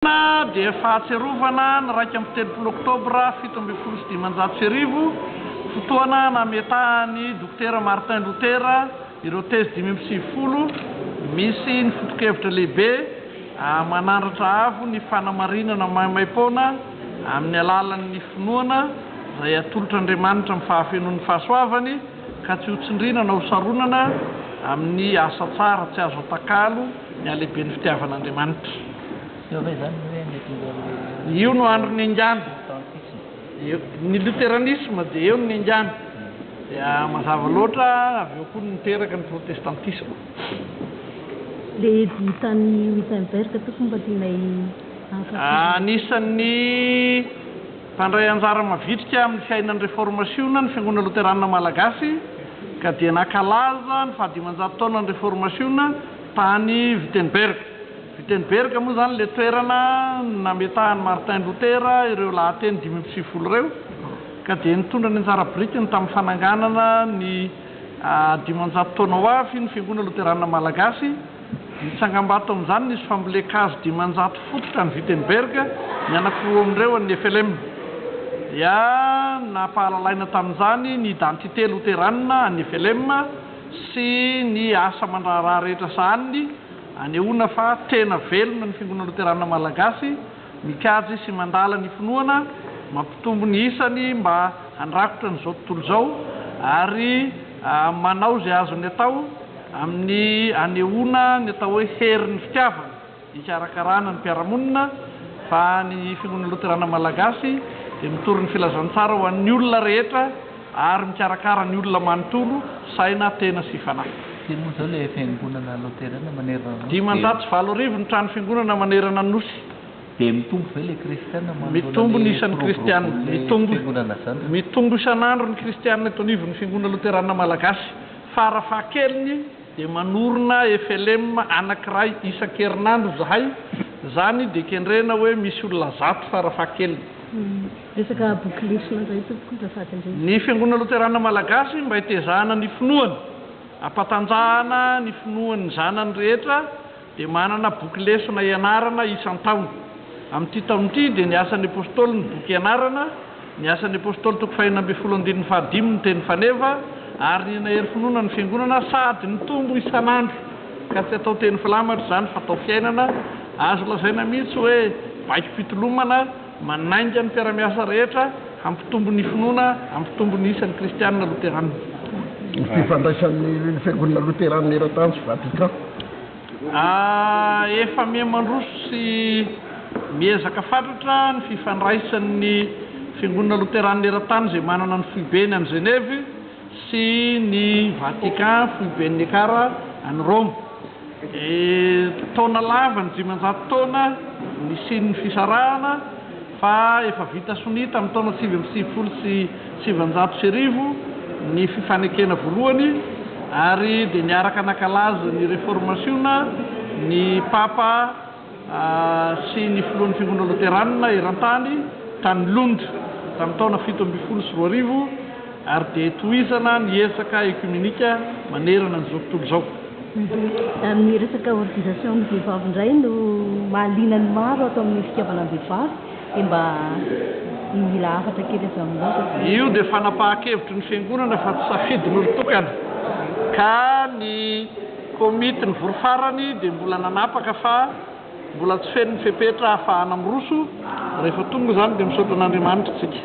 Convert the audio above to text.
Dia fahatsiarovana ny 31 oktobra 1517, fotoana nametahan'i Dokotera Martin Luther ireo tezy 95 misy ny foto-kevitra lehibe manandratra avo ny fanamarinana maimaim-poana amin'ny alalan'ny finoana izay atolotr'Andriamanitra amin'ny fahafenoan'ny fahasoavany ka tsy hotsindriana na hosaronana amin'ny asa tsara tsy azo atakalo ny halehiben'ny fitiavan'Andriamanitra. Eo ve izany ny hoe mety ho amin'ilay Io no andro niaingàna. Protestantisme? Eo, ny loteranisme dia eo no niaingàna. Dia mazava loatra avy eo koa no niteraka ny protestantisme. Ilay édit tany Wittenberg tompoko mba tianay hahafantarana. Anisan'ny mpandray anjara mavitrika amin'ny fiainan'ny Reformasiona ny Fiangonana Loteranina Malagasy ka dia nankalaza ny fahadimanjato taonan'ny Reformasiona tany Wittenberg. Wittenberg moa izany ilay toerana nametahan'i Martin Luther ireo lahateny 95 ireo, ka dia nitondra ny anjara birikiny tamin'ny fananganana ny 500 taona ho avy ny Fiangonana Loterana Malagasy. Ny tsangambato amin'izany nisy fambolen-kazo 500 fototra any Wittenberg, ny anankiroa amin'ireo an'ny FLM. Dia nampahalalaina tamin'izany ny identité loterana an'ny FLM sy ny asa aman-draharaha rehetra sahaniny, Anehoana fa tena velona ny Fiangonana Loterana Malagasy, mikajy sy mandala ny finoana, mampitombo ny isany mba handrakotra an'izao tontolo izao, ary manao izay azony atao amin'ny anehoana ny atao hoe herin'ny fitiavana hikarakarana ny mpiara-monina, fa ny Fiangonana Loterana Malagasy dia mitory ny filazantsara ho an'ny olona rehetra. Ary mikarakara ny olona manontolo, saina, tena sy fanahy. Firy moa izao ilay fiangonana loterana manerana ny Nosy? 8500 ny trano fiangonana manerana ny Nosy. Dia mitombo ve ilay kristiana manoloana Mitombo ny ilay isan'ny kristiana. firoboroboan'ilay Mitombo fiangonana izany? Mitombo isan'andro ny kristiana eto anivon'ny fiangonana loterana malagasy. Fara fahakeliny dia manorina FLM anankiray isan-kerinandro izahay. Izany dia kendrena hoe misy olona 100 fara fahakeliny. Resaka boky lesona indray tompoko azafady indrindra. Ny Fiangonana Loterana Malagasy mba hitezahana ny finoany, hampatanjahana ny finoan'ny zanany rehetra dia manana boky lesona ianarana isan-taona. Amin'ity taona ity dia ny Asan'ny Apostoly ny boky ianarana, ny Asan'ny Apostoly toko fahenina ambin'ny folo andininy fahadimy ny teny faneva ary ny nahery finoana ny Fiangonana sady nitombo isan'andro ka tsy atao teny filamatra izany fa atao fiainana, azo lazaina mihitsy hoe baikom-pitolomana. Manainga ny mpiara-miasa rehetra hampitombo ny finoana, hampitombo ny isan'ny kristianina loteranina. Ny fifandraisan'ny Fiangonana Loteranina eran-tany sy Vatican. Efa miha-mandroso sy miezaka fatratra ny fifandraisan'ny Fiangonana Loteranina eran-tany izay manana ny foibeny any Genève sy ny Vatican, foiben'ny Ekar any Roma. Taona lava ny 500 taona nisian'ny fisarahana fa efa vita sonia tamin'ny taona 1999 ny fifanekena voalohany ary dia niaraka nankalaza ny reformasiona ny Papa sy ny filohan'ny Fiangonana Loteranina eran-tany tany Lund tamin'ny taona 2017 ary dia tohizana ny ezaka ekomenika manerana an'izao tontolo izao. Ny resaka organisation ny vehivavy indray no mahaliana ny maro ato amin'ny fikambanam-behivavy dia mba mila hafatra kely avy aminao satria. Io dia fanapahan-kevitry ny fiangonana fa tsy safidin'olon-tokana ka ny komity nivory farany dia mbola nanapaka fa mbola tsy feno ny fepetra ahafahana miroso, rehefa tonga izany dia misaotra an'Andriamanitra isika.